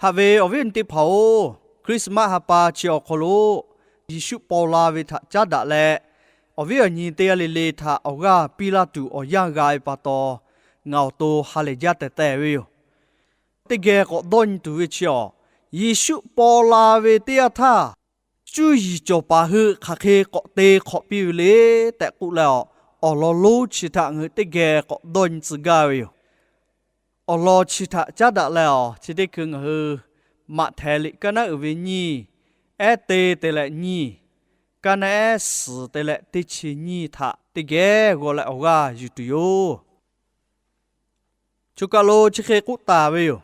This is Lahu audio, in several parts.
Haꞈ ve awˬ viˉ awˬ nyi teˇ hpaˍ-oˬ, Christmas ha pa chi awˬ hk'aw lo Yeˍsuˆ paw la ve htaꞈ caˉ daꞈ leh, awˬ viˉ awˬ nyi teˇ g'aˇ le le htaꞈ awˬ g'aˇ piˇ laˇ tuˬ awˬ yanˇ g'a ve pa taw, ngaˬ awˬ to ha lehˬ jaˇ tehˬ tehˬ ve yoˬ. Teˇ geh k'awꞈ dawˇ nyi tuˬ ve chi awˬ, Yeˍsuˆ paw la ve teˇ yanˇ htaˇ, cuˇ yiˍ cawˬ paˍ hui hk'aˬ hk'e k'awꞈ te hk'awꞈ piˇ ve le tehꞈ k'oˆ leh, awˬ lawn lonˉ chi htaꞈ ngaˬ hui teˇ geh k'awꞈ dawˇ nyi tcuh gaˇ ve yoˬ. Awˬ lawn chi htaꞈ caˉ daꞈ leh awˬ, chi teˇ hkui ngaˬ hui Maꞈhtehˍ liꞈ kaˇ naˉ uiˍ ve nyiˇ, ehˉ te te leh nyiˇ, kaˇ naˉ ehˉ suhˍ te leh teˇ chi nyiˇ htaꞈ teˇ geh g'aw leh awˬ g'aˇ yuˬ tuˬ yoˬ. Choˬ kaˬ lo chi hk'e k'oˆ taˍ ve yoˬ.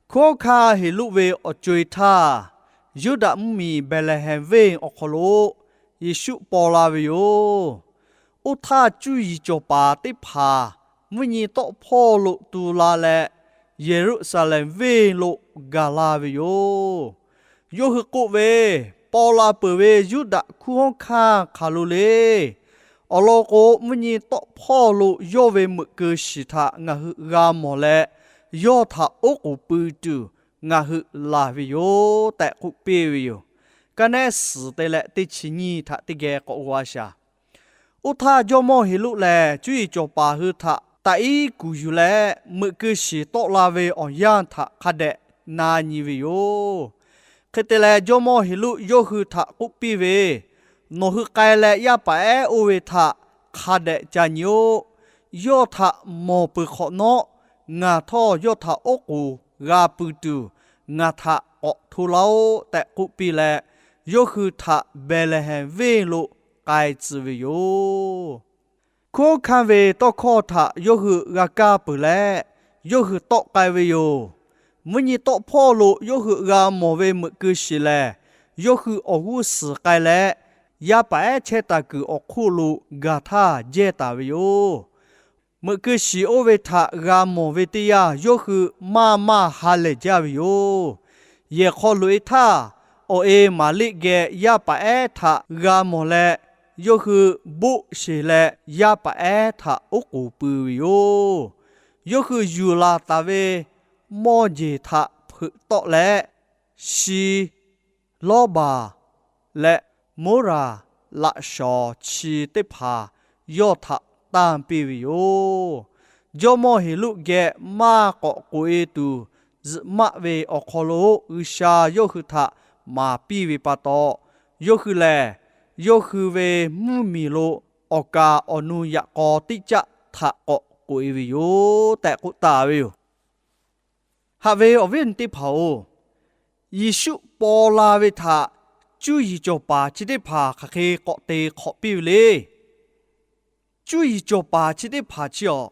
Hkunˉ hawˉ hkanˇ Heˍroˆ ve awˬ co-e htaˇ, Yuˇdaꞈ mvuhˇmiˬ Behˍlehˍhehnˍ venˇ awˬ hk'aw lo Yeˍsuˆ paw la ve yoˬ. Oˇ htaˇ, cuˇ yiˍ cawˬ paˍ teˇ hpaˍ mvuhˇ nyi tawˆ hpawˇ lo tu la leh, Yeˍruˆsaˍlehnˍ venˇ lo gaˬ la ve yoˬ. Yawˇ hui k'oˆ ve, Paw la peuˬ ve Yuˇdaꞈ hkunˉ hawˉ hkanˇ hk'aˬ lo le. Awˬ lawn k'o, mvuhˇ nyi tawˆ hpawˇ lo yawˇ ve meuꞈ keu shiˍ htaꞈ ngaˬ hui g'a mawˬ leh, yawˇ htaꞈ oˉ k'oˍ pui tuˬ ngaˬ hui laˬ ve yoˬ tehꞈ k'oˆ piˇ ve yoˬ. Kaˇ naˉ ehˉ suhˍ te leh teˇ chi nyiˇ htaꞈ teˇ geh k'awꞈ g'aw shaˍ. Oˇ htaˇ, jawˇmawˇ Heˍroˆ lehˬ cuˇ yiˍ cawˬ paˍ hui htaꞈ taꞈ iˉ kuˬ yuˬ leh, meuꞈ keu shiˍ tawˆ la ve awˬ yanˇ htaꞈ hk'a dehꞈ na nyi ve yoˬ. Hk'e te leh, jawˇmawˇ Heˍroˆ yawˇ hui htaꞈ k'oˆ piˇ ve, Nawˬ hui k'ai leh yaˇ paˍ ehˉ oˇ ve htaꞈ hk'a dehꞈ ca nyi-oˆ. Yawˇ htaꞈ mawˬ peuˬ hk'awꞈ nawˉ, ngaˬ htawˇ yawˇ htaꞈ oˉ k'oˍ g'a pui tuˬ ngaˬ htaꞈ k'awꞈ hto laˇ-oˆ tehꞈ k'oˆ piˇ leh, yawˇ hui htaꞈ Behˍlehˍhehnˍ venˇ lo k'ai tcuh ve yoˬ. Hkunˉ hawˉ hkanˇ ve tawˇ hkawˇ htaꞈ yawˇ hui g'a kaˇ peuˬ leh, yawˇ hui tawˆ k'ai ve yoˬ. Mvuhˇ nyi tawˆ hpawˇ lo yawˇ hui g'a mawˬ ve meuꞈ keu shiˍ lehˬ, yawˇ hui awˬ g'uˇ suhˍ k'ai leh, yaˇ paˍ ehˉ chehˇ taˍ kuiˬ awˬ hk'oˆ lo gaˬ htaˇ jehˇ taˍ ve yoˬ. Meuꞈ keu shiˍ oˇ ve htaꞈ g'a mawˬ ve teˇ yanˇ, yawˇ hui maˇ maˇ ha lehˬ jaˇ ve yoˬ. Yehˬ hk'aw loꞈ-e htaˇ, awˬ e maˍ leˆ geh yaˇ paˍ ehˉ htaꞈ g'a mawˬ leh, yawˇ hui boˆ sheˬ leh yaˇ paˍ ehˉ htaꞈ oˉ k'oˍ pui ve yoˬ. Yawˇ hui yuˬ laˬ taˍ ve mawˇ jeˬ htaꞈ hpeuꞈ tawˆ leh, shi, lawˇ baˬ, leh moˉraˍ laꞈ shawˍ chi teˇ hpaˍ yawˇ htaꞈ tanˇ piˇ ve yoˬ. Jawˇmawˇ Heˍroˆ geh maˇ k'awꞈ k'oꞈ-e tuˬ zuhꞈ maˆ ve awˬ hk'aw lo G'uiˬsha yawˇ hui htaꞈ maˍ piˇ ve pa taw, yawˇ hui lehˬ, yawˇ hui ve mvuhˇmiˬ lo awˬ kaˍ awˬ nu yaꞈ k'aw teˇ caˆ htaꞈ k'awꞈ k'oꞈ-e ve yoˬ tehꞈ k'oˆ taˍ ve yoˬ. Haꞈ ve awˬ viˉ awˬ nyi teˇ hpaˍ-oˬ, Yeˍsuˆ paw la ve htaꞈ cuˇ yiˍ cawˬ paˍ chi teˇ hpaˍ hk'aˬ hk'e k'awꞈ te hk'awꞈ piˇ ve le. Cuˇ yiˍ cawˬ paˍ chi teˇ hpaˍ chi awˬ,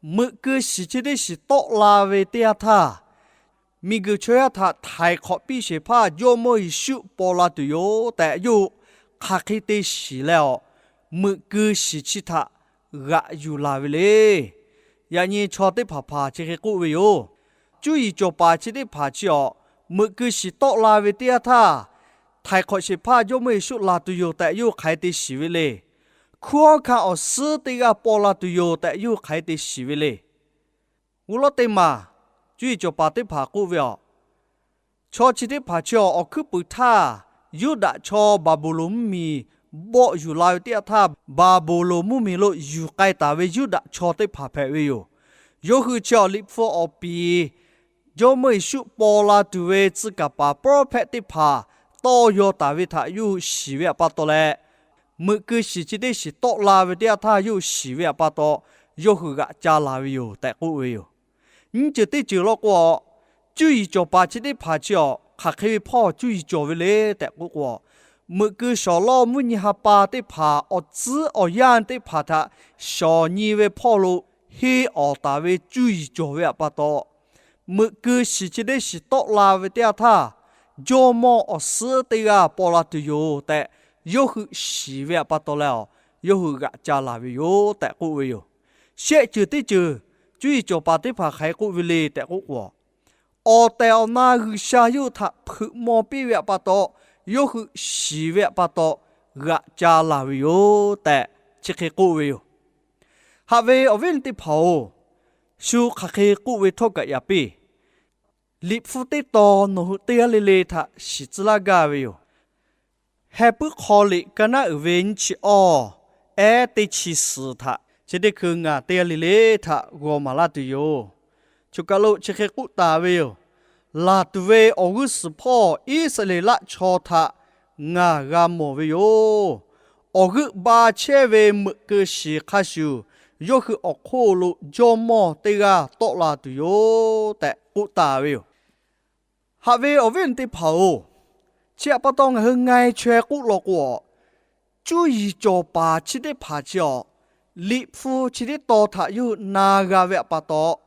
meuꞈ keu shiˍ chi teˇ shiˍ tawˆ la ve teˇ yanˇ htaˇ, miˬguiˬ chaw yaˇ htaꞈ htaiˍ hk'awꞈ piˇ shehˍ hpaˇ Jawˇmawˇ Yeˍsuˆ paw la tuˬ yoˬ tehꞈ, yawˇ hk'aˬ hk'e te shiˍ leh awˬ, meuꞈ keu shiˍ chi htaꞈ g'aꞈ yuˬ laˬ ve le. Yaꞈ nyi chaw teˇ hpaˍ hpaˍ chi hk'e k'oˆ ve yoˬ. Cuˇ yiˍ cawˬ paˍ chi teˇ hpaˍ chi awˬ, meuꞈ keu shiˍ tawˆ la ve teˇ yanˇ htaˇ, htaiˍ hk'awꞈ shehˍ hpaˇ Jawˇmawˇ Yeˍsuˆ laˬ tuˬ yoˬ tehꞈ yawˇ hui hk'aˬ hk'e te shiˍ ve le. Hkunˉ hawˉ hkanˇ awˬ suhˉ teˇ g'aˇ paw la tuˬ yoˬ tehꞈ yawˇ hui hk'aˬ hk'e te shiˍ ve le. G'uˇ lawˉ teˇ maˬ, cuˇ yiˍ cawˬ paˍ teˇ hpaˍ k'oˆ ve awˬ, chaw chi teˇ hpaˍ chi awˬ, awˬ hkuiˉ puiˍ htaˇ, Yuˇdaꞈ chaw Baˍbuˍlonˍ mvuhˇmiˬ bawˆ yuˬ la ve teˇ yanˇ htaˇ, Baˍbuˍlonˍ mvuhˇmiˬ lo yuˬ k'ai taˍ ve Yuˇdaꞈ chaw teˇ hpaˍ hpehꞈ ve yoˬ. Yawˇ hui chi awˬ liꞈ hpu awˬ piˍ Jawˇmawˇ Yeˍsuˆ paw la tuˬ ve tcuh kaˍ paˍ prophet teˇ hpaˍ tawˇ yaw taˍ ve htaꞈ yawˇ hui shiˍ ve pa taw leh, meuꞈ keu shiˍ chi teˇ shiˍ tawˆ la ve teˇ yanˇ htaˇ yawˇ hui shiˍ ve pa taw, yawˇ hui g'aꞈ ca laˬ ve yoˬ tehꞈ k'oˆ ve yoˬ. Nyiˇ ceuˬ teˇ ceuˬ law k'o, cuˇ yiˍ cawˬ paˍ chi teˇ hpaˍ chi awˬ, hk'aˬ hk'e ve hpawˇ cuˇ yiˍ cawˬ ve le tehꞈ k'oˆ k'o, meuꞈ keu shawˍ lawˇ mvuhˇ nyi ha pa teˇ hpaˍ awˬ tcuhˉ awˬ yanˇ teˇ hpaˍ htaꞈ shawˍ nyi ve hpawˇ lo henˇ awˍ taˍ ve cuˇ yiˍ cawˬ ve pa taw, meuꞈ keu shiˍ chi teˇ shiˍ tawˆ la ve teˇ yanˇ htaˇ, Jawˇmawˇ awˬ suhˉ teˇ g'aˇ paw la tuˬ yoˬ tehꞈ, yawˇ hui shiˍ ve pa taw leh awˬ, yawˇ hui g'aꞈ ca laˬ ve yoˬ tehꞈ k'oˆ ve yoˬ. Shehˆ ceuˬ teˇ ceuˬ, cuˇ yiˍ cawˬ paˍ teˇ hpaˍ hk'aˬ hk'e k'oˆ ve le tehꞈ k'oˆ k'o, awˬ tehˬ awˬ na G'uiˬsha yawˇ hui htaꞈ hpeuꞈ maw piˇ ve pa taw, yawˇ hui shiˍ ve pa taw, g'aꞈ ca laˬ ve yoˬ tehꞈ chi hk'e k'oˆ ve yoˬ. Haꞈ ve awˬ viˉ awˬ nyi teˇ hpaˍ-oˬ, shu hk'aˬ hk'e k'oˆ ve htawˇ kaꞈ yaꞈ piˇ. Liꞈ hpu teˇ tawn nawˬ hui teˇ g'aˇ le le htaꞈ shiˍ tcuh laˇ gaˇ ve yoˬ. Heh puiˉ hk'aw liꞈ ka naˉ uiˍ ve nyiˇ chi awˇ, ehˉ teˇ chi suhˍ htaꞈ chi teˇ hkui ngaˬ teˇ g'aˇ le le htaꞈ g'aw maˍ laˇ tuˬ yoˬ. Choˬ kaˬ lo chi hk'e k'oˆ taˍ ve yoˬ. Laˬ tuˬ ve awˬ g'uˇ suhˍ hpawˇ Iˉsaˍreˍlaˆ chaw htaꞈ ngaˬ g'a mawˬ ve yoˬ. Awˬ g'euˆ ba chehˇ ve meuꞈ keu shiˍ hk'a shuˍ, yawˇ hui awˬ hk'oˆ lo jawˇmawˇ teˇ g'aˇ tawˆ la tuˬ yoˬ tehꞈ k'oˆ taˍ ve yoˬ. Haꞈ ve awˬ viˉ awˬ nyi teˇ hpaˍ-oˬ, chi htaꞈ pa taw ngaˬ hui nga e chaweh k'oˆ law k'o, cuˇ yiˍ cawˬ paˍ chi teˇ hpaˍ chi awˬ, Liꞈ hpu chi teˇ tawn htaꞈ yawˇ hui na g'a ve htaꞈ pa taw,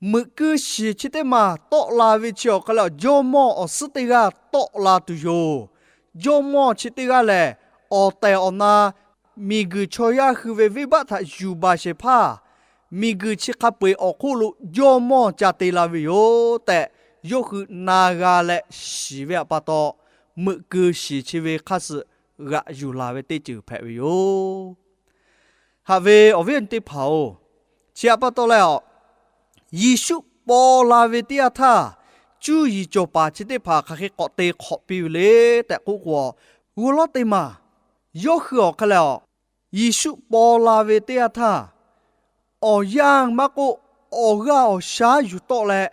meuꞈ keu shiˍ chi teˇ maˬ tawˆ la ve chi awˬ hk'aw leh, jawˇmawˇ awˬ suhˉ teˇ g'aˇ tawˆ la tuˬ yoˬ. Jawˇmawˇ chi teˇ g'aˇ lehˬ, awˬ tehˬ awˬ na miˬguiˬ chaw yaˇ hui ve venˇbaˆ htaꞈ yuˬ baˬ shehˍ hpaˇ, miˬguiˬ chi hk'a peu-eˬ awˬ hk'oˆ lo jawˇmawˇ ca te la ve yoˬ tehꞈ, yawˇ hui na g'a leh shiˍ ve htaꞈ pa taw, meuꞈ keu shiˍ chi ve hk'aˇ suh g'aꞈ yuˬ laˬ ve teˇ ceuˬ hpehꞈ ve yoˬ. Haꞈ ve awˬ viˉ awˬ nyi teˇ hpaˍ-oˬ, chi htaꞈ pa taw leh awˬ, Yeˍsuˆ paw la ve teˇ yanˇ htaˇ, cuˇ yiˍ cawˬ paˍ chi teˇ hpaˍ hk'aˬ hk'e k'awꞈ te hk'awꞈ piˇ ve le tehꞈ k'oˆ k'o, g'uˇ lawˉ teˇ maˬ, yawˇ hui awˬ hk'aˇ leh awˬ, Yeˍsuˆ paw la ve teˇ yanˇ htaˇ, awˬ yanˇ maˇ k'oˆ, awˬ g'aˇ awˬ shaˉ yuˬ tawˆ leh,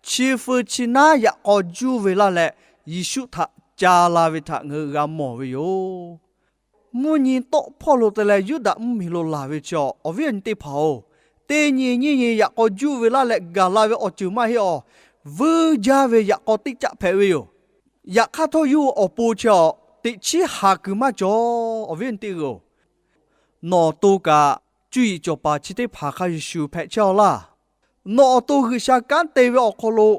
chi feu chi naˉ yaꞈ k'aw juˇ ve laˇ leh, Yeˍsuˆ htaꞈ ca la ve htaꞈ ngaˬ hui g'a mawˬ ve yoˬ. Mvuhˇ nyi tawˆ hpawˇ lo te leh Yuˇdaꞈ mvuhˇmiˬ lo laˬ ve chi awˬ viˉ awˬ nyi teˇ hpaˍ-oˬ, teˇ nyi nyiˇ nyi yaꞈ k'aw juˇ ve laˇ leh gaˬ la ve awˬ ceuˬ maˇ heˆ awˬ, vuiˇ jaˇ ve yaꞈ k'aw teˇ caˆ hpehꞈ ve yoˬ. Yaꞈ hk'aˇ htawˇ yawˇ hui awˬ pon chi awˬ teꞈ chiˉ haˍ kuiˬ maˇ cawˬ. Awˬ viˉ awˬ nyi teˇ g'aˇ-oˬ, nawˬ awˬ to kaꞈ cuˇ yiˍ cawˬ paˍ chi teˇ hpaˍ hk'a shuˍ shuˍ hpehꞈ chehˇ-aw laˇ. Nawˬ awˬ to G'uiˬsha kanˉ te ve awˬ hk'aw lo,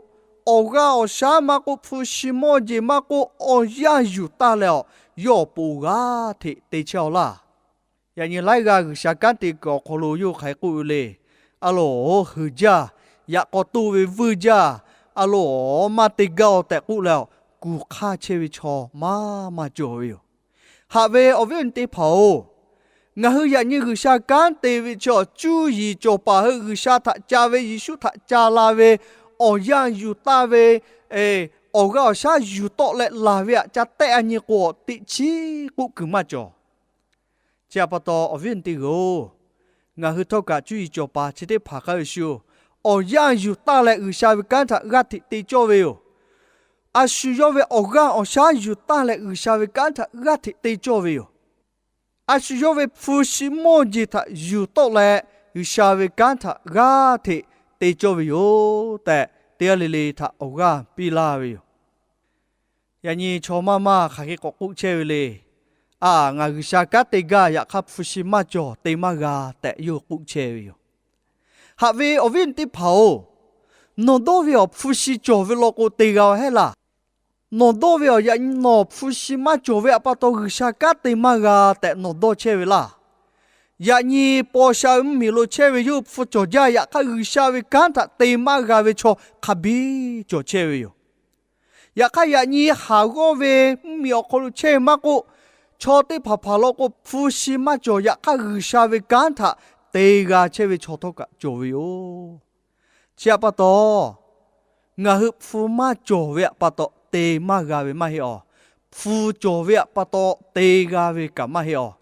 awˬ g'aˇ awˬ shaˉ maˇ k'oˆ, hpu shi mawˇ jeˬ maˇ k'oˆ, awˬ yanˇ yuˬ taˇ leh awˬ, yawˇ awˬ pon g'aˇ hteꞈ te chehˇ-aw laˇ. Yaꞈ nyi laiˉ g'aˇ G'uiˬsha kanˉ te kuiˬ awˬ hk'aw lo yawˇ hui hk'aˬ hk'e k'oˆ ve le. A loˍ, hui jaˇ, yaꞈ k'aw toˇ ve vuiˇ jaˇ, a loˍ, maˇ te gaˇ-aw tehꞈ k'oˆ leh awˬ, kuˬ hk'aˇ chehˇ ve chaw maˇ maˇ cawˬ ve yoˬ. Haꞈ ve awˬ viˉ awˬ nyi teˇ hpaˍ-oˬ, ngaˬ hui yaꞈ nyi G'uiˬsha kanˉ te ve chi awˬ, cuˇ yiˍ cawˬ paˍ hui G'uiˬsha htaꞈ ca ve, Yeˍsuˆ htaꞈ ca la ve, awˬ yanˇ yuˬ taˇ ve, awˬ g'aˇ awˬ shaˉ yuˬ tawˆ leh laˬ ve htaꞈ ca tehˆ a nyi k'o, teꞈ chiˉ k'oˆ kuiˬ maˇ cawˬ. Chi htaꞈ pa taw awˬ viˉ awˬ nyi teˇ g'aˇ-oˬ, ngaˬ hui htawˇ kaꞈ cuˇ yiˍ cawˬ paˍ chi teˇ hpaˍ hk'a shuˍ shuˍ, awˬ yanˇ yuˬ taˇ leh G'uiˬsha ve kanˉ htaꞈ g'aˇ hteꞈ te cawˇ ve yoˬ. A shu yawˇ ve awˬ g'aˇ awˬ shaˉ yuˬ taˇ leh G'uiˬsha ve kanˉ htaꞈ g'aˇ hteꞈ te cawˇ ve yoˬ. A shu yawˇ ve hpu shi mawˇ jeˬ htaꞈ yuˬ tawˆ leh G'uiˬsha ve kanˉ htaꞈ g'aˇ hteꞈ te cawˇ ve yoˬ tehꞈ, teˇ g'aˇ le le htaꞈ awˬ g'aˇ piˇ laˇ ve yoˬ. Yaꞈ nyi chaw maˇ maˇ hk'aˬ hk'e k'awꞈ k'oˆ chehˇ ve le. A, ngaˬ G'uiˬsha kanˉ te gaˇ, yaꞈ hk'aˇ hpu shi maˇ cawˬ te maˇ g'a tehꞈ yawˇ hui k'oˆ chehˇ ve yoˬ. Haꞈ ve awˬ viˉ awˬ nyi teˇ hpaˍ-oˬ, nawˬ dawˇ ve awˬ hpu shi cawˬ ve law k'o te g'a-a hehˉ laˇ. Nawˬ dawˇ ve awˬ yaꞈ nyi nawˬ hpu shi maˇ cawˬ ve htaꞈ pa taw G'uiˬsha kanˉ te maˇ g'a tehꞈ nawˬ dawˇ chehˇ ve laˇ. Yaꞈ nyi paw sha ve mvuhˇmiˬ lo chehˇ ve yawˇ hui hpu cawˬ jaˇ, yaꞈ hk'aˇ G'uiˬsha ve kanˉ htaꞈ te maˇ g'a ve chaw hk'a biˇ cawˬ chehˇ ve yoˬ. Yaꞈ hk'aˇ yaꞈ nyi haˍ g'awˇ ve mvuhˇmiˬ awˬ hk'aw lo chehˇ ve maˇ k'oˆ, chaw teˇ hpaˍ hpaˍ law k'o hpu shi maˇ cawˬ, yaꞈ hk'aˇ G'uiˬsha ve kanˉ htaꞈ te g'a chehˇ ve chaw htawˇ kaꞈ cawˬ ve yoˬ. Chi htaꞈ pa taw, ngaˬ hui hpu maˇ cawˬ ve htaꞈ pa taw te maˇ g'a ve maˇ heˆ awˬ. Hpu cawˬ ve htaꞈ pa taw te g'a ve kaꞈ maˇ heˆ awˬ.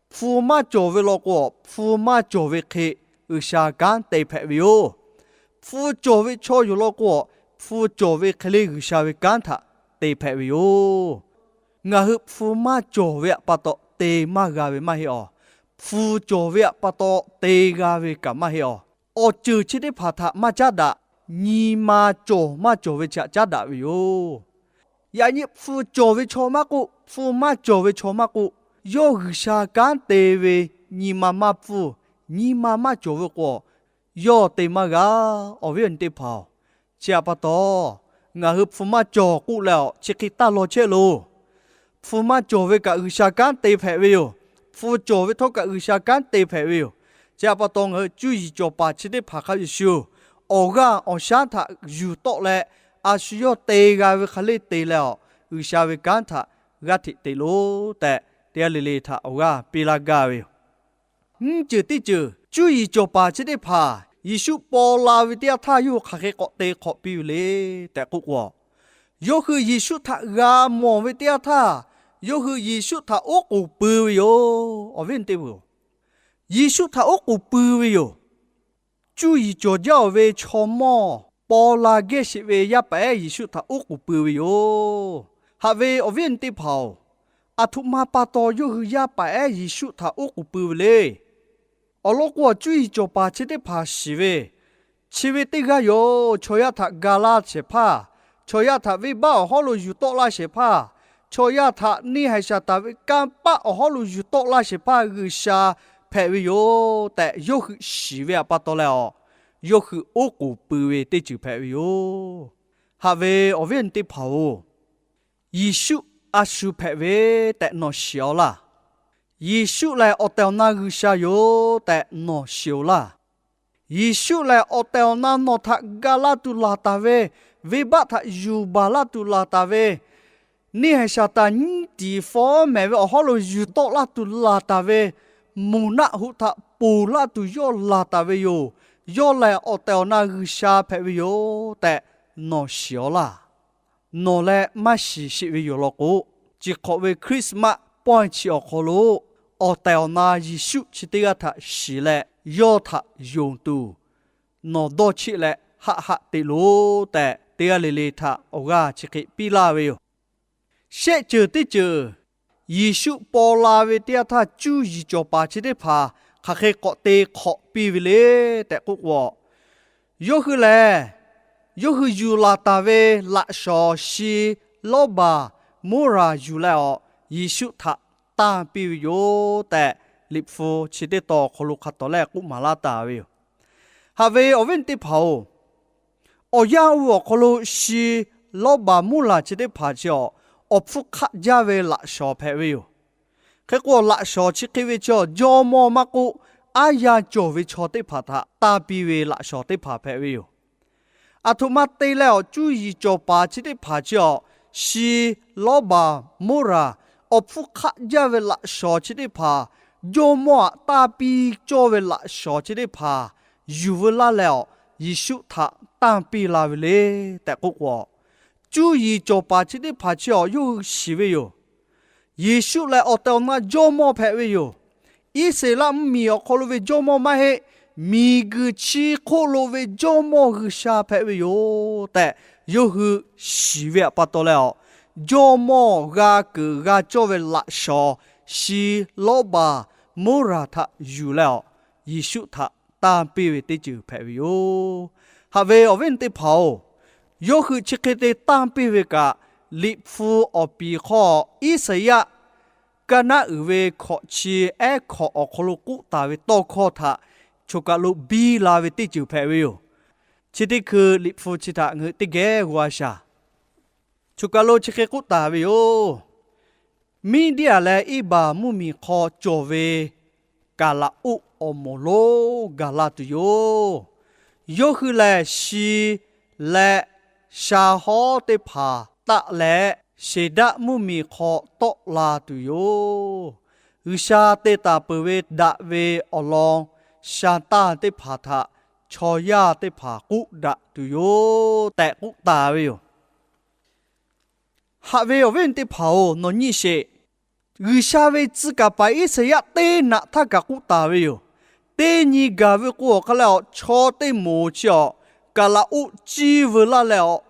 Hpu maˇ cawˬ ve law k'o, hpu maˇ cawˬ ve hk'e G'uiˬsha kanˉ te hpehꞈ ve yoˬ. Hpu cawˬ ve chaw yoˬ law k'o, hpu cawˬ ve hk'e le G'uiˬsha ve kanˉ htaꞈ te hpehꞈ ve yoˬ. Ngaˬ hui hpu maˇ cawˬ ve htaꞈ pa taw te maˇ g'a ve maˇ heˆ awˬ. Hpu cawˬ ve htaꞈ pa taw te g'a ve kaꞈ maˇ heˆ awˬ. Awˬ ceuˬ chi teˇ hpaˍ htaꞈ maˇ caˉ daꞈ, nyi ma cawˬ maˇ cawˬ ve chi htaꞈ caˉ daꞈ ve yoˬ. Yaꞈ nyi hpu cawˬ ve chaw maˇ k'oˆ, hpu maˇ cawˬ ve chaw maˇ k'oˆ, yawˇ G'uiˬsha kanˉ te ve nyi ma maˇ pfuhˇ, nyi ma maˇ cawˬ ve k'o, yawˇ te maˇ g'a. Awˬ viˉ awˬ nyi teˇ hpaˍ-oˬ, chi htaꞈ pa taw ngaˬ hui hpu maˇ cawˬ k'oˆ leh awˬ chi hk'e taˇ law chehˇ loˬ. Hpu maˇ cawˬ ve kaꞈ G'uiˬsha kanˉ te hpehꞈ ve yoˬ. Hpu cawˬ ve htawˇ kaꞈ G'uiˬsha kanˉ te hpehꞈ ve yoˬ. Chi htaꞈ pa taw ngaˬ hui cuˇ yiˍ cawˬ paˍ chi teˇ hpaˍ hk'a shuˍ shuˍ, awˬ g'aˇ awˬ shaˉ htaꞈ yuˬ tawˆ leh, a shu yawˇ te g'a ve hk'a le te leh awˬ, G'uiˬsha ve kanˉ htaꞈ g'aˇ hteꞈ te loˬ tehꞈ, teˇ g'aˇ le le htaꞈ awˬ g'aˇ piˇ laˇ gaˇ ve yoˬ. Nyiˇ ceuˬ teˇ ceuˬ, cuˇ yiˍ cawˬ paˍ chi teˇ hpaˍ Yeˍsuˆ paw la ve teˇ yanˇ htaˇ yawˇ hui hk'aˬ hk'e k'awꞈ te hk'awꞈ piˇ ve le tehꞈ k'oˆ k'o, yawˇ hui Yeˍsuˆ htaꞈ g'a mawˬ ve teˇ yanˇ htaˇ, yawˇ hui Yeˍsuˆ htaꞈ oˉ k'oˍ pui ve yoˬ. Awˬ viˉ teˇ hpaˍ-oˬ, Yeˍsuˆ htaꞈ oˉ k'oˍ pui ve yoˬ. Cuˇ yiˍ cawˬ jaˇ-oˬ ve chaw mawˇ paw la gehˇ sheˍ ve yaˇ paˍ ehˉ Yeˍsuˆ htaꞈ oˉ k'oˍ pui ve yoˬ. Haꞈ ve awˬ viˉ awˬ nyi teˇ hpaˍ-oˬ, aˬ htoꞈ ma pa taw yawˇ hui yaˇ paˍ ehˉ Yeˍsuˆ htaꞈ oˉ k'oˍ pui ve le. Awˬ lawn k'o, cuˇ yiˍ cawˬ paˍ chi teˇ hpaˍ shiˍ ve, chi ve teˇ g'aˇ yoˬ. Chaw yaˇ htaꞈ ga laˇ shehˍ hpaˇ, chaw yaˇ htaꞈ venˇbaˆ awˬ hawˉ lo yuˬ tawˆ laˇ shehˍ hpaˇ, chaw yaˇ htaꞈ neˇ haiˬ shaˍ taˍ ve kanˇ paˆ awˬ hawˉ lo yuˬ tawˆ laˇ shehˍ hpaˇ G'uiˬsha hpehꞈ ve yoˬ tehꞈ yawˇ hui shiˍ ve pa taw leh awˬ, yawˇ hui oˉ k'oˍ pui ve teˇ ceuˬ hpehꞈ ve yoˬ. Haꞈ ve awˬ viˉ awˬ nyi teˇ hpaˍ-oˬ, Yeˍsuˆ a shu hpehꞈ ve tehꞈ nawˬ shiˍ-aw laˇ. Yeˍsuˆ lehˬ awˬ tehˬ awˬ na G'uiˬsha yoˬ tehꞈ nawˬ shiˍ-oˬ laˇ. Yeˍsuˆ lehˬ awˬ tehˬ awˬ na nawˬ htaꞈ ga laˇ tuˬ laˬ taˍ ve, venˇbaˆ htaꞈ yuˬ baˬ laˇ tuˬ laˬ taˍ ve, neˇ haiˬ shaˍ taˍ nyiˉ tiˍ fawˉ mehˍ ve awˬ hawˉ lo yuˬ tawˆ laˇ tuˬ laˬ taˍ ve, moˬ naˆ hoꞈ htaꞈ ponˬ laˇ tuˬ yawˇ laˬ taˍ ve yoˬ. Yawˇ lehˬ awˬ tehˬ awˬ na G'uiˬsha hpehꞈ ve yoˬ tehꞈ nawˬ shiˍ-aw laˇ. Nawˬ leh maˇ shiˍ sheˍ ve yoˬ law k'o, chi hk'awꞈ ve Christmas pawehˇ chi awˬ hk'aw lo awˬ tehˬ awˬ na Yeˍsuˆ chi teˇ g'aˇ htaꞈ shiˍ leh yawˇ htaꞈ yonˍ tuˬ nawˬ dawˇ cheˆ leh haˆ haˆ te loˬ tehꞈ, teˇ g'aˇ le le htaꞈ awˬ g'aˇ chi hk'e piˇ laˇ ve yoˬ. Shehˆ ceuˬ teˇ ceuˬ, Yeˍsuˆ paw la ve teˇ yanˇ htaˇ cuˇ yiˍ cawˬ paˍ chi teˇ hpaˍ hk'aˬ hk'e k'awꞈ te hk'awꞈ piˇ ve le tehꞈ k'oˆ k'o, yawˇ hui lehˬ, yawˇ hui yuˬ laˬ taˍ ve laꞈ shawnˍ shi lawˇbaˬ moˉraˍ yuˬ leh awˬ, Yeˍsuˆ htaꞈ tanˇ piˇ ve yoˬ tehꞈ, Liꞈ hpu chi teˇ tawn awˬ hk'aw lo hk'a tawˍ lehˆ k'oˆ maˍ laˇ taˍ ve yoˬ. Haꞈ ve awˬ viˉ teˇ hpaˍ-oˬ, awˬ yanˇ oˇ ve awˬ hk'aw lo shi lawˇbaˬ moˉraˍ chi teˇ hpaˍ chi awˬ, awˬ hpfuhˇ hk'aˆ jaˇ ve laꞈ shawnˍ hpehꞈ ve yoˬ. Hk'e k'o, laꞈ shawnˍ chi hk'e ve chi awˬ, jawˇmawˇ maˇ k'oˆ, aˉ yanˇ cawˬ ve chaw teˇ hpaˍ htaꞈ tanˇ piˇ ve laꞈ shawnˍ teˇ hpaˍ hpehꞈ ve yoˬ. Aˬ htoꞈ ma te leh awˬ, cuˇ yiˍ cawˬ paˍ chi teˇ hpaˍ chi awˬ, shi lawˇbaˬ moˉraˍ awˬ hpfuhˇ hk'aˆ jaˇ ve laꞈ shawnˍ chi teˇ hpaˍ, jawˇmawˇ aꞈ tanˇ piˇ cawˇ ve laꞈ shawnˍ chi teˇ hpaˍ yuˬ veu laˇ leh awˬ, Yeˍsuˆ htaꞈ tanˇ piˇ la ve le tehꞈ k'oˆ k'o, cuˇ yiˍ cawˬ paˍ chi teˇ hpaˍ chi awˬ yawˇ hui shiˍ ve yoˬ. Yeˍsuˆ lehˬ awˬ tehˬ awˬ na jawˇmawˇ hpehꞈ ve yoˬ. Iˉsaˍreˍlaˆ mvuhˇmiˬ awˬ hk'aw lo ve jawˇmawˇ maˇ heˆ, miˬguiˬ chi hk'oˆ lo ve jawˇmawˇ G'uiˬsha hpehꞈ ve yoˬ tehꞈ, yawˇ hui shiˍ ve pa taw leh awˬ, jawˇmawˇ g'a keunˍ g'a cawˇ ve laꞈ shawnˍ shi lawˇbaˬ moˉraˍ htaꞈ yuˬ leh awˬ, Yeˍsuˆ htaꞈ tanˇ piˇ ve teˇ ceuˬ hpehꞈ ve yoˬ. Haꞈ ve awˬ viˉ teˇ hpaˍ-oˬ, yawˇ hui chi hk'e te tanˇ piˇ ve kaꞈ, Liꞈ hpu awˬ piˍ hk'aw Iˉsaˍyaˆ kaˇ naˉ uiˍ ve hkawꞈ chi ehˉ hkawꞈ awˬ hk'aw lo k'oˆ taˍ ve tawˇ hkawˇ htaꞈ choˬ kaˬ lo biˇ la ve teˇ ceuˬ hpehꞈ ve yoˬ. Chi teˇ hkui Liꞈ hpu chi htaꞈ ngaˬ hui teˇ geh g'aw shaˍ. Choˬ kaˬ lo chi hk'e k'oˆ taˍ ve yoˬ. Miˇdiˇaˬ leh Eˇbaˬ mvuhˇmiˬ hk'aw cawˬ ve Kaˍlaˍoˆ awˬ moˍ lonˉ gaˬ la tuˬ yoˬ. Yawˇ hui lehˬ, shi leh sha hawˉ teˇ hpaˍ taˆ leh, Sheˍdaˆ mvuhˇmiˬ hk'aw tawˆ la tuˬ yoˬ. G'uiˬsha te taˍ peuˬ ve daꞈ ve awˬ lawn sha taˇ teˇ hpaˍ htaꞈ chaw yaˇ teˇ hpaˍ k'oˆ daꞈ tuˬ yoˬ tehꞈ k'oˆ taˍ ve yoˬ. Haꞈ ve awˬ viˉ teˇ hpaˍ-oˬ, nawˬ nyi sheˍ. G'uiˬsha ve tcuh kaˍ paˍ Iˉsaˍyaˆ teˇ naꞈ htaˇ kaꞈ k'oˆ taˍ ve yoˬ. Teˇ nyi gaˬ ve k'o, awˬ hk'a leh awˬ, chaw teˇ moˍ chi awˬ, Kaˍlaˍoˆ ciˇ veu laˇ leh awˬ,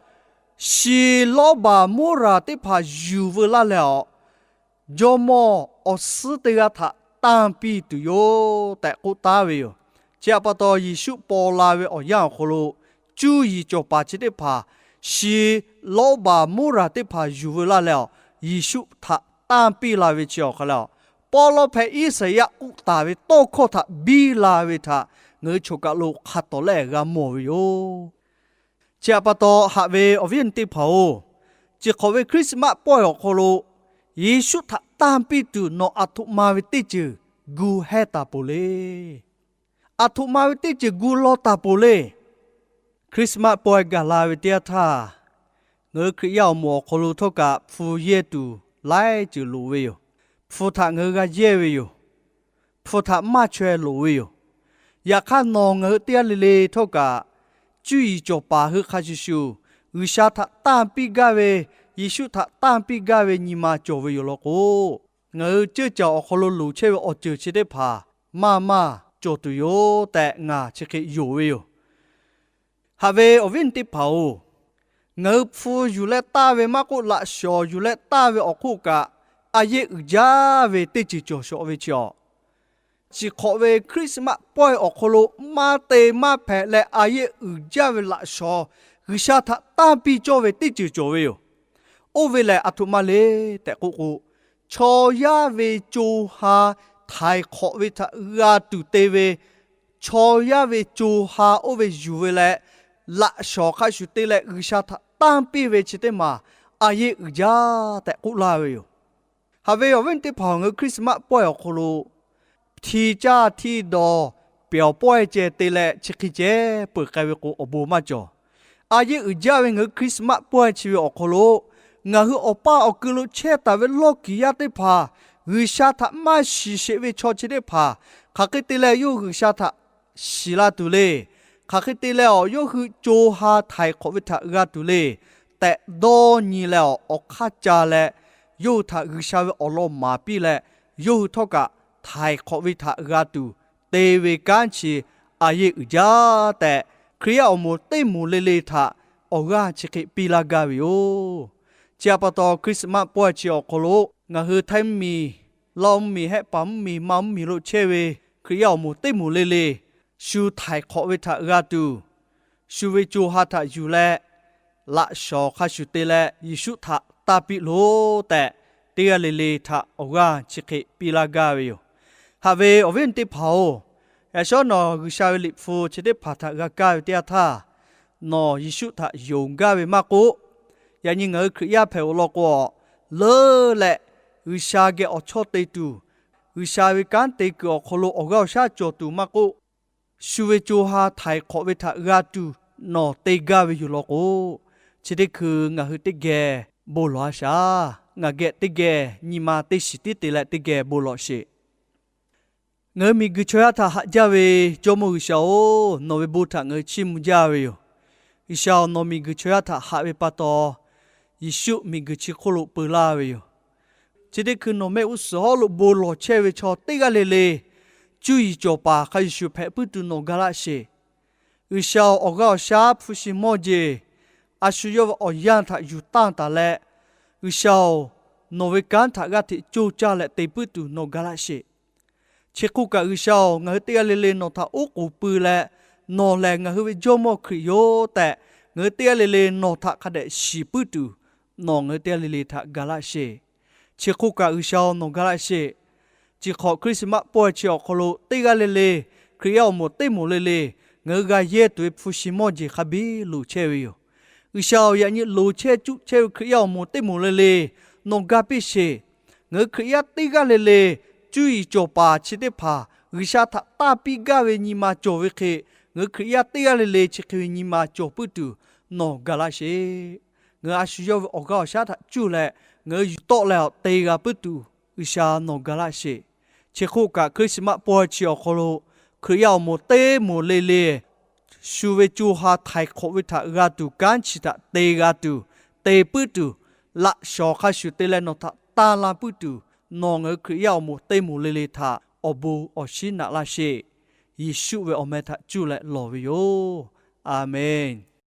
shi lawˇbaˬ moˉraˍ teˇ hpaˍ yuˬ veu laˇ leh awˬ, jawˇmawˇ awˬ suhˉ teˇ g'aˇ htaꞈ tanˇ piˇ tuˬ yoˬ tehꞈ k'oˆ taˍ ve yoˬ. Chi htaꞈ pa taw, Yeˍsuˆ paw la ve awˬ yanˇ awˬ hk'aw lo cuˇ yiˍ cawˬ paˍ chi teˇ hpaˍ shi lawˇbaˬ moˉraˍ teˇ hpaˍ yuˬ veu laˇ leh awˬ, Yeˍsuˆ htaꞈ tanˇ piˇ la ve chi awˬ hk'a leh awˬ, pawˇ lawˇ hpehꞈ Iˉsaˍyaˆ k'oˆ taˍ ve tawˇ hkawˇ htaꞈ biˇ la ve htaꞈ ngaˬ hui choˬ kaˬ lo hk'a tawˍ lehˆ g'a mawˬ ve yoˬ. Chi htaꞈ pa taw, haꞈ ve awˬ viˉ awˬ nyi teˇ hpaˍ-oˬ, chi hk'awꞈ ve Christmas pawehˇ awˬ hk'aw lo Yeˍsuˆ htaꞈ tanˇ piˇ tuˬ nawˬ aˬ htoꞈ ma ve teˇ ceuˬ gu hehˇ taˍ peuˬ le. Aˬ htoꞈ ma ve teˇ ceuˬ gu law taˍ peuˬ le. Christmas pawehˇ gaˬ la ve teˇ yanˇ htaˇ, ngaˬ hui Hkriꞈ yaˇ awˬ moˍ awˬ hk'aw lo htawˇ kaꞈ hpu yehˇ tuˬ laiˉ ceuˬ loˍ ve yoˬ. Hpu htaꞈ ngaˬ hui g'a yehˇ ve yoˬ. Hpu htaꞈ maˇ chaweh loˍ ve yoˬ. Yaꞈ hk'aˇ nawˬ ngaˬ hui teˇ g'aˇ le le htawˇ kaꞈ, cuˇ yiˍ cawˬ paˍ hui hk'a shuˍ shuˍ, G'uiˬsha htaꞈ tanˇ piˇ gaˇ ve, Yeˍsuˆ htaꞈ tanˇ piˇ gaˇ ve nyi ma cawˬ ve yoˬ law k'o, ngaˬ hui ceuˇ caˬ awˬ hk'aw lo loˍ chehˇ ve awˬ ceuˬ chi teˇ hpaˍ maˇ maˇ cawˬ tuˬ yoˬ tehꞈ ngaˬ chi hk'e yonˍ ve yoˬ. Haꞈ ve awˬ viˉ awˬ nyi teˇ hpaˍ-oˬ, ngaˬ hui hpu yuˬ leh tanˇ ve maˇ k'oˆ, laꞈ shawˍ yuˬ leh tanˇ ve awˬ hk'oˆ kaꞈ, a yehˇ uiˍ jaˇ ve teˇ ceuˬ cawˬ shawˍ ve chi awˬ, chi hk'awꞈ ve Christmas pawehˇ awˬ hk'aw lo maˇ te maˇ hpehꞈ leh a yehˇ uiˍ jaˇ ve laꞈ shawˍ G'uiˬsha htaꞈ tanˇ piˇ cawˇ ve teˇ ceuˬ cawˬ ve yoˬ. Oˇ ve lehˬ, aˬ htoꞈ ma le tehꞈ k'oˆ k'o, chaw yaˇ ve co ha htaiˍ hk'awꞈ ve htaꞈ g'a tuˬ te ve, chaw yaˇ ve co ha oˇ ve yuˬ ve leh, laꞈ shawˍ hk'a shuˍ te leh G'uiˬsha htaꞈ tanˇ piˇ ve chi teˇ maˬ a yehˇ uiˍ jaˇ tehꞈ k'oˆ laˇ ve yoˬ. Haꞈ ve awˬ viˉ teˇ hpaˍ, ngaˬ hui Christmas pawehˇ awˬ hk'aw lo hti caˇ hti dawˬ pehˬ awˬ pawehˇ ceh te leh chi hk'e ceh peuˬ k'ai ve k'o, awˬ bon maˇ cawˬ. A yehˇ uiˍ jaˇ ve ngaˬ hui Christmas pawehˇ chi ve awˬ hk'aw lo, ngaˬ hui awˬ paˇ awˬ kui lo chehˇ taˍ ve lawˇ kiˍ yaˇ teˇ hpaˍ, G'uiˬsha htaꞈ maˇ shiˍ sheˍ ve chaw chi teˇ hpaˍ, hk'aˬ hk'e te leh yawˇ hui G'uiˬsha htaꞈ shiˍ la tuˬ le. Hk'aˬ hk'e te leh awˬ yawˇ hui co ha htaiˍ hk'awꞈ ve htaꞈ g'a tuˬ le tehꞈ dawˇ nyi leh awˬ, awˬ hk'aˇ ca leh, yawˇ hui htaꞈ G'uiˬsha ve awˬ lawn maˍ piˇ leh, yawˇ hui htawˇ kaꞈ htaiˍ hk'awꞈ ve htaꞈ g'a tuˬ te ve kanˉ chi a yehˇ uiˍ jaˇ tehꞈ, Hkriꞈ yaˇ awˬ moˍ teˇ moˍ le le htaꞈ awˬ g'aˇ chi hk'e piˇ laˇ gaˇ ve yoˬ. Chi htaꞈ pa taw, Christmas pawehˇ chi awˬ hk'aw lo ngaˬ hui htaiˇ mvuhˇmiˬ, Laˇ mvuhˇmiˬ, Hehˆ paˍ mvuhˇmiˬ, Manˇ mvuhˇmiˬ lo chehˇ ve Hkriꞈ yaˇ awˬ moˍ teˇ moˍ le le, shu htaiˍ hk'awꞈ ve htaꞈ g'a tuˬ, shu ve co ha htaꞈ yuˬ leh, laꞈ shawˍ hk'a shuˍ te leh Yeˍsuˆ htaꞈ tanˇ piˇ loˬ tehꞈ, teˇ g'aˇ le le htaꞈ awˬ g'aˇ chi hk'e piˇ laˇ gaˇ ve yoˬ. Haꞈ ve awˬ viˉ teˇ hpaˍ-oˬ, yaꞈ shawˉ nawˬ G'uiˬsha ve Liꞈ hpu chi teˇ hpaˍ htaꞈ g'a kaˇ ve teˇ yanˇ htaˇ, nawˬ Yeˍsuˆ htaꞈ yonˍ gaˇ ve maˇ k'oˆ, yaꞈ nyi ngaˬ hui Hkriꞈ yaˇ hpehꞈ-oˬ law k'o, leuˉ leh G'uiˬsha geh awˬ chawˇ te tuˬ, G'uiˬsha ve kanˉ te kuiˬ awˬ hk'aw lo awˬ g'aˇ awˬ shaˉ cawˬ tuˬ maˇ k'oˆ, shu ve co ha htaiˍ hk'awꞈ ve htaꞈ g'a tuˬ nawˬ te gaˇ ve yoˬ law k'o, chi teˇ hkui ngaˬ hui teˇ geh bon lawˬ-a shaˍ. Ngaˬ geh teˇ geh nyi ma teˇ shiˍ tiˉ te leh teˇ geh bon lawˬ sheˍ. Ngaˬ hui miˬguiˬ chaw yaˇ htaꞈ haꞈ jaˇ ve Jawˇmawˇ G'uiˬsha-oˬ, nawˬ ve bon htaꞈ ngaˬ hui chiˇ mvuh jaˇ ve yoˬ. G'uiˬsha-oˬ, nawˬ miˬguiˬ chaw yaˇ htaꞈ haꞈ ve pa taw, Yeˍsuˆ miˬguiˬ chi hk'oˆ lo peu laˇ ve yoˬ. Chi teˇ hkui nawˬ mehˆ g'uˇ suhˍ hawˉ lo bon lawˬ chehˇ ve chaw teˇ g'aˇ le le, cuˇ yiˍ cawˬ paˍ hk'a shuˍ shuˍ hpehꞈ puiˉ tuˬ nawˬ ga laˇ sheˍ. G'uiˬsha-oˬ, awˬ g'aˇ awˬ shaˉ hpu shi mawˇ jeˬ, a shu yawˇ ve awˬ yanˇ htaꞈ yuˬ tanˇ taˍ leh, G'uiˬsha-oˬ, nawˬ ve kanˉ htaꞈ g'aˇ hteꞈ coˇ caˇ leh te puiˉ tuˬ nawˬ ga laˇ sheˍ. Chi hk'oˆ kaꞈ G'uiˬsha-oˬ, ngaˬ hui teˇ g'aˇ le le nawˬ htaꞈ oˉ k'oˍ pui leh, nawˬ lehˬ ngaˬ hui ve Jawˇmawˇ Hkriꞈ yoˬ tehꞈ, ngaˬ hui teˇ g'aˇ le le nawˬ htaꞈ hk'a dehꞈ shiˍ puiˉ tuˬ, nawˬ ngaˬ hui teˇ g'aˇ le le htaꞈ ga laˇ sheˍ. Chi hk'oˆ kaꞈ G'uiˬsha-oˬ, nawˬ ga laˇ sheˍ. Chi hk'awꞈ Christmas pawehˇ chi awˬ hk'aw lo teˇ g'aˇ le le, Hkriꞈ yaˇ awˬ moˍ teˇ moˍ le le, ngaˬ hui g'a yehˇ tuˬ ve hpu shi mawˇ jeˬ hk'a biˇ loˍ chehˇ ve yoˬ. G'uiˬsha-oˬ, yaꞈ nyi loˍ chehˇ cuˆ chehˇ ve Hkriꞈ yaˇ awˬ moˍ teˇ moˍ le le, nawˬ ga piˇ sheˍ. Ngaˬ hui Hkriꞈ yaˇ teˇ g'aˇ le le, cuˇ yiˍ cawˬ paˍ chi teˇ hpaˍ G'uiˬsha htaꞈ tanˇ piˇ gaˇ ve nyi ma cawˬ ve hk'e, ngaˬ hui Hkriꞈ yaˇ teˇ g'aˇ le le chi hk'e ve nyi ma cawˬ puiˉ tuˬ nawˬ ga laˇ sheˍ. Ngaˬ hui a shu yawˇ ve awˬ g'aˇ awˬ shaˉ htaꞈ cuˇ leh, ngaˬ hui yuˬ tawˆ leh awˬ te g'a puiˉ tuˬ, G'uiˬsha nawˬ ga laˇ sheˍ. Chi hk'oˆ kaꞈ Christmas pawehˇ chi awˬ hk'aw lo, Hkriꞈ yaˇ awˬ moˍ teˇ moˍ le le, shu ve co ha htaiˍ hk'awꞈ ve htaꞈ g'a tuˬ kanˉ chi htaꞈ te g'a tuˬ, te puiˉ tuˬ, laꞈ shawˍ hk'a shuˍ te leh nawˬ htaꞈ tanˇ la puiˉ tuˬ, nawˬ ngaˬ hui Hkriꞈ yaˇ awˬ moˍ teˇ moˍ le le htaꞈ awˬ bon awˬ shinˉ naꞈ laˇ sheˍ. Yeˍsuˆ ve awˬ meh htaꞈ cuˇ leh lawˬ ve yoˬ. A menˬ.